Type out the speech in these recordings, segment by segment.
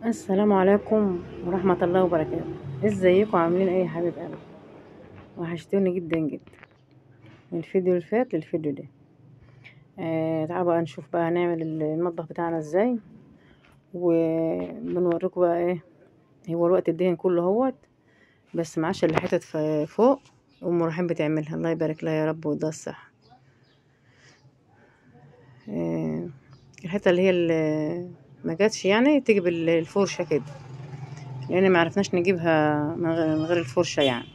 السلام عليكم ورحمة الله وبركاته. ازيكم عاملين ايه يا حبيب قلبي؟ وحشتوني جدا جدا من الفيديو اللي فات للفيديو ده. تعالوا بقى نشوف بقى هنعمل المطبخ بتاعنا ازاي، وبنوريكم بقى ايه هو الوقت الدهن كله اهوت، بس معاش اللي حتت فوق ام رحيم بتعملها، الله يبارك لها يا رب وده الصح. الحتة اللي هي اللي ما جاتش يعني تيجي بالفرشه كده، لان ما عرفناش نجيبها من غير الفرشة، يعني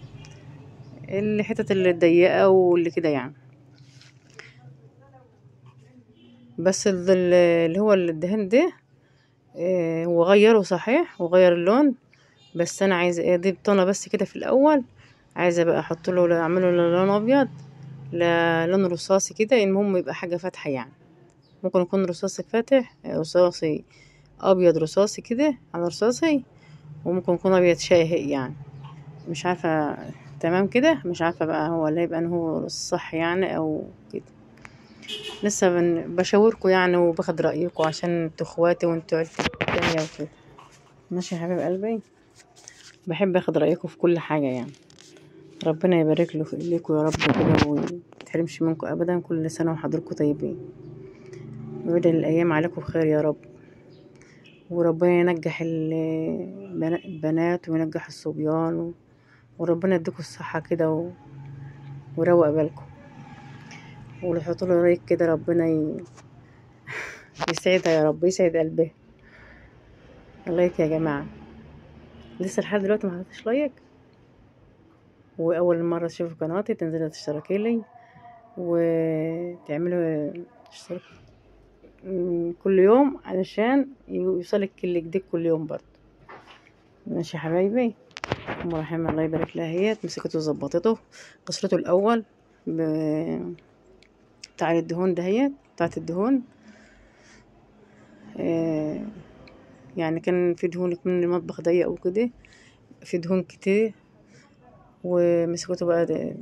الحتت اللي الضيقه واللي كده يعني. بس اللي هو الدهان ده هو غيره صحيح وغير اللون، بس انا عايزه ايه دي بطانه بس كده في الاول، عايزه بقى احط له اعمله لون ابيض لون رصاصي كده، المهم يبقى حاجة فاتحة يعني، ممكن يكون رصاصي فاتح، رصاصي ابيض رصاصي كده على رصاصي، وممكن يكون ابيض شاهق يعني، مش عارفه تمام كده، مش عارفه بقى هو اللي هيبقى هو الصح يعني او كده. لسه بشاوركم يعني وباخد رايكم عشان انتوا اخواتي وانتوا عيلتي التانية وكده. ماشي يا حبيب قلبي، بحب اخد رايكم في كل حاجة يعني، ربنا يبارك له ليكم يا رب كده ومتحرمش منكم ابدا. كل سنة وحضراتكم طيبين، ويدعي الايام عليكم بخير يا رب، وربنا ينجح البنات وينجح الصبيان، وربنا يديكم الصحة كده ويروق بالكم، واللي يحطوا له رايك كده ربنا يسعدها يا رب، يسعد قلبها. like يا جماعة، لسه لحد دلوقتي ما حطيتش like، واول مرة تشوفوا قناتي تنزلوا تشتركي لي وتعملوا اشتراك كل يوم علشان يوصلك كل جديد كل يوم برضه. ماشي يا حبايبي. ام رحيم الله يبارك لها، هي مسكته وظبطته، غسلته الاول بتاع الدهون دهيت بتاعت الدهون، يعني كان في دهون من المطبخ ضيق وكده، في دهون كتير، ومسكته بقى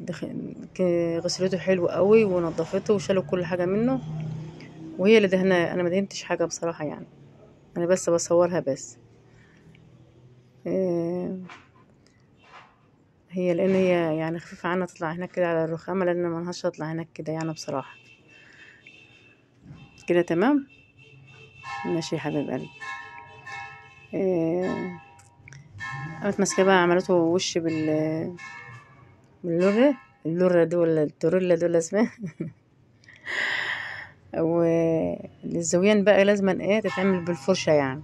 غسلته حلو قوي ونضفته وشالوا كل حاجة منه، وهي اللي دهناه، انا ما دهنتش حاجة بصراحة يعني، انا بس بصورها بس. هي لان هي يعني خفيفة عنها تطلع هناك كده على الرخامه، لان ما لهاش تطلع هناك كده يعني بصراحة كده. تمام ماشي يا حبيب قلبي. قامت ماسكه بقى عملته وش باللوره، اللوره دي ولا التوريلا دي ولا اسمها والزويان بقى لازما ايه تتعمل بالفرشه يعني.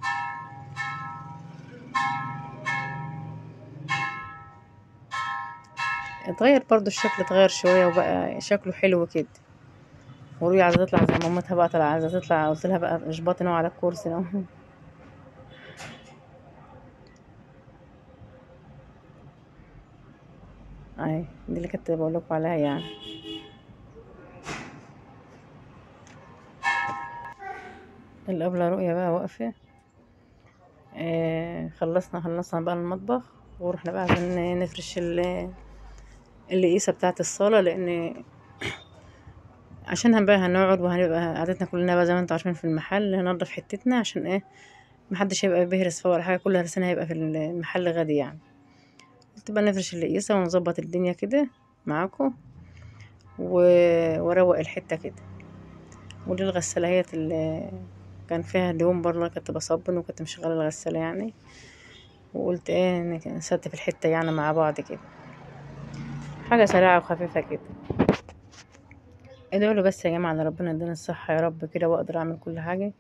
اتغير برضو الشكل، اتغير شوية وبقى شكله حلو كده. وروي عايزه تطلع زي مامتها بقى، طلع عايزه تطلع، قلت لها بقى اشبطي نوع على الكرسي نوع. اهي دي اللي كنت بقول لكم عليها يعني. الأبلة رؤية بقى واقفة. خلصنا بقى المطبخ، ورحنا بقى عشان نفرش القيسة بتاعة الصالة، لأن عشان بقى هنقعد وهنبقى قعدتنا كلنا بقى زي ما انتوا عارفين في المحل، هننضف حتتنا عشان ايه محدش هيبقى بيهرس فيها ولا حاجة، كل هرسنا هيبقى في المحل غادي يعني. قلت بقى نفرش القيسة ونظبط الدنيا كده معاكم، واروق الحتة كده. ودي الغسالة هي اللي كان فيها دهون بره، كنت بصبن وكنت مشغله الغسالة يعني، وقلت ايه نستف الحتة يعني مع بعض كده، حاجة سريعة وخفيفة كده. ادعوا له بس يا جماعة ان ربنا يدينا الصحة يا رب كده، واقدر اعمل كل حاجة،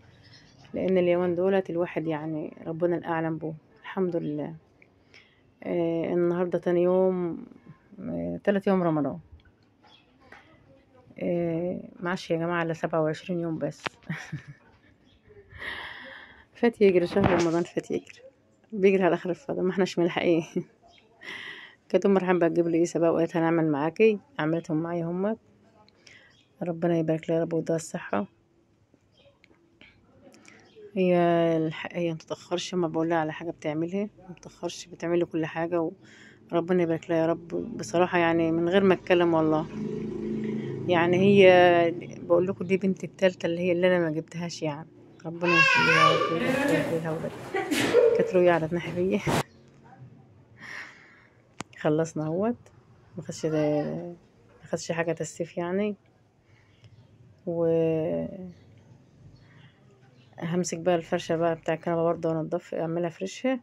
لان اليومين دولت الواحد يعني ربنا الاعلم به. الحمد لله. النهارده تاني يوم، تالت يوم رمضان. معاش يا جماعة الا 27 يوم بس فات يجري شهر رمضان، فات يجري، بيجري على اخر الفضل، ما احناش ملحقين. كانت ام رحمه بقى تجيب لي قيسه بقى وقالت هنعمل معاكي، عملتهم معايا هما، ربنا يبارك لها يا رب ويديها الصحة. هي هي متتاخرش، ما بقولها على حاجة بتعملها ما بتتاخرش، بتعمل كل حاجة، وربنا يبارك لها يا رب بصراحة يعني، من غير ما اتكلم والله يعني. هي بقول لكم دي بنتي الثالثة اللي هي اللي انا ما جبتهاش يعني، ربنا يخليها ويخليها ولادها. كانت رؤيا قاعدة تنحي فيا. خلصنا اهوت، ما خدش حاجة تسيف يعني. و همسك بقى الفرشة بقى بتاع الكنبة برضه وانضف، اعملها فرشها،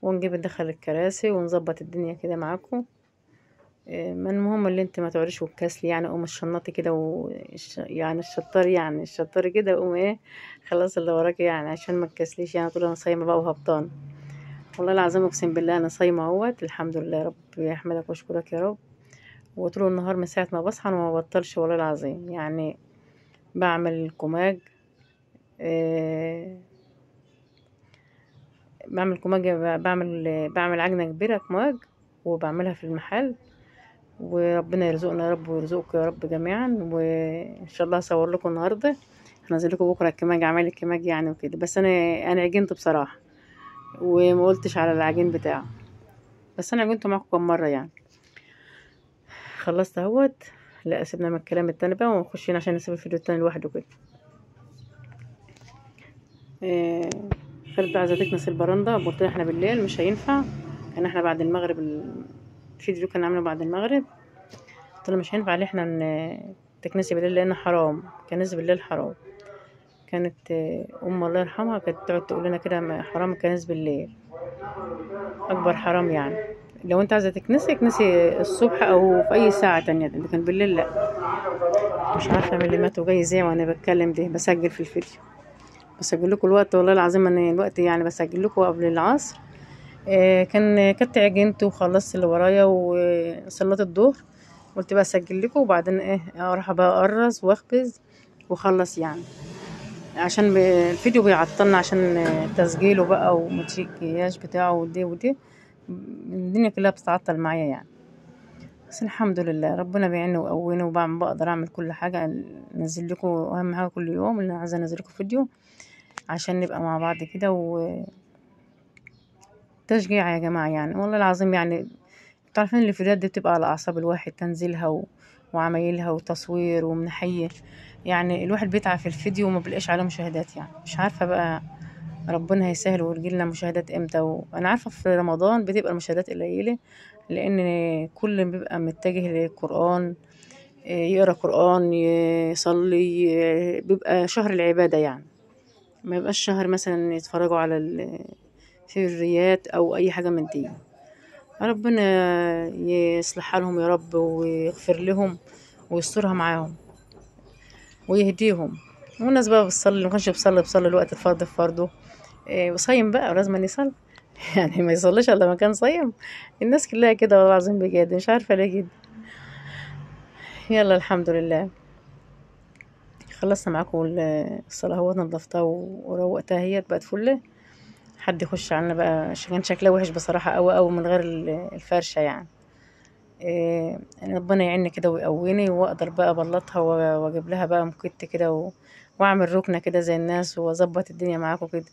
ونجيب ندخل الكراسي ونظبط الدنيا كده معاكم. المهم اللي انت ما تقعديش وتكسلي يعني، قوم الشنطة كده يعني الشطار، يعني الشطار كده قوم ايه خلاص اللي وراكي يعني، عشان ما تكسليش يعني. طول انا صايمه بقى وهبطانه والله العظيم، اقسم بالله انا صايمه اهوت، الحمد لله يا رب، احمدك واشكرك يا رب. وطول النهار من ساعة ما بصحى انا ما بطلش والله العظيم يعني، بعمل كوماج، بعمل كوماج، بعمل عجنه كبيرة كوماج وبعملها في المحل. وربنا يرزقنا يا رب ويرزقكم يا رب جميعا. وان شاء الله هصور لكم النهارده، هنزل لكم بكره الكماج، عمل الكماج يعني وكده. بس انا عجنت بصراحة وما قلتش على العجين بتاعه، بس انا عجنته معاكم كم مرة يعني. خلصت اهوت، لا سيبنا من الكلام التاني بقى ونخش هنا عشان نسيب الفيديو التاني لوحده كده. خالد عايزه تكنس البرندة، قلت لها احنا بالليل مش هينفع، كان احنا بعد المغرب الفيديو كان عامله بعد المغرب، قلت لها مش هينفع ان احنا تكنسي بالليل لان حرام، كنس بالليل حرام. كانت ام الله يرحمها كانت تقعد تقول لنا كده حرام الكنس بالليل، اكبر حرام يعني. لو انت عايزه تكنسي اكنسي الصبح او في اي ساعة تانية، لكن بالليل لا. مش عارفه مين اللي مات وجاي ازاي وانا بتكلم ده، بسجل في الفيديو، بسجل لكم الوقت والله العظيم انا الوقت يعني بسجل لكم قبل العصر. كانت عجنت وخلصت اللي ورايا وصلت الظهر، قلت بقى اسجل لكم وبعدين ايه اروح بقى اقرص واخبز واخلص يعني، عشان الفيديو بيعطلنا عشان تسجيله بقى ومتشيكياج بتاعه ودي ودي، الدنيا كلها بتتعطل معايا يعني. بس الحمد لله ربنا بيعيني ويقويني وبعمل، بقدر اعمل كل حاجة، انزل لكم اهم حاجة كل يوم اللي انا عايزه انزل لكم فيديو عشان نبقى مع بعض كده و تشجيع يا جماعة يعني. والله العظيم يعني تعرفين الفيديوهات دي بتبقى على اعصاب الواحد، تنزيلها وعمايلها وتصوير ومنحيه يعني، الواحد بيتعب في الفيديو وما بيلاقيش عليه مشاهدات يعني. مش عارفه بقى ربنا هيسهل ويجي لنا مشاهدات امتى. وانا عارفه في رمضان بتبقى المشاهدات قليله، لان كل بيبقى متجه للقران، يقرا قران، يصلي، بيبقى شهر العبادة يعني، ما يبقاش شهر مثلا يتفرجوا على الفيديوهات او اي حاجة من دي. ربنا يصلح حالهم يا رب ويغفر لهم ويسترها معاهم ويهديهم. والناس بقى بتصلي، اللي ما كانش بيصلي بيصلي الوقت الفرض في فرضه، وصايم بقى ولازم يصلي يعني ما يصليش الا ما كان صايم. الناس كلها كده والله العظيم بجد، مش عارفه ليه كده. يلا الحمد لله خلصنا معاكم الصلاة اهوت، نضفتها وروقتها، هي بقت فله. حد يخش علينا بقى عشان كان شكلها وحش بصراحة قوي قوي من غير الفرشة يعني. ربنا يعيني كده ويقويني واقدر بقى ابلطها واجيب لها بقى مكت كده واعمل ركنه كده زي الناس واظبط الدنيا معاكم كده.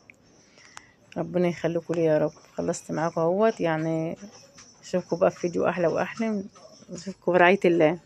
ربنا يخليكم لي يا رب. خلصت معاكم اهوت يعني، اشوفكم بقى في فيديو احلى واحلى، اشوفكم برعاية الله.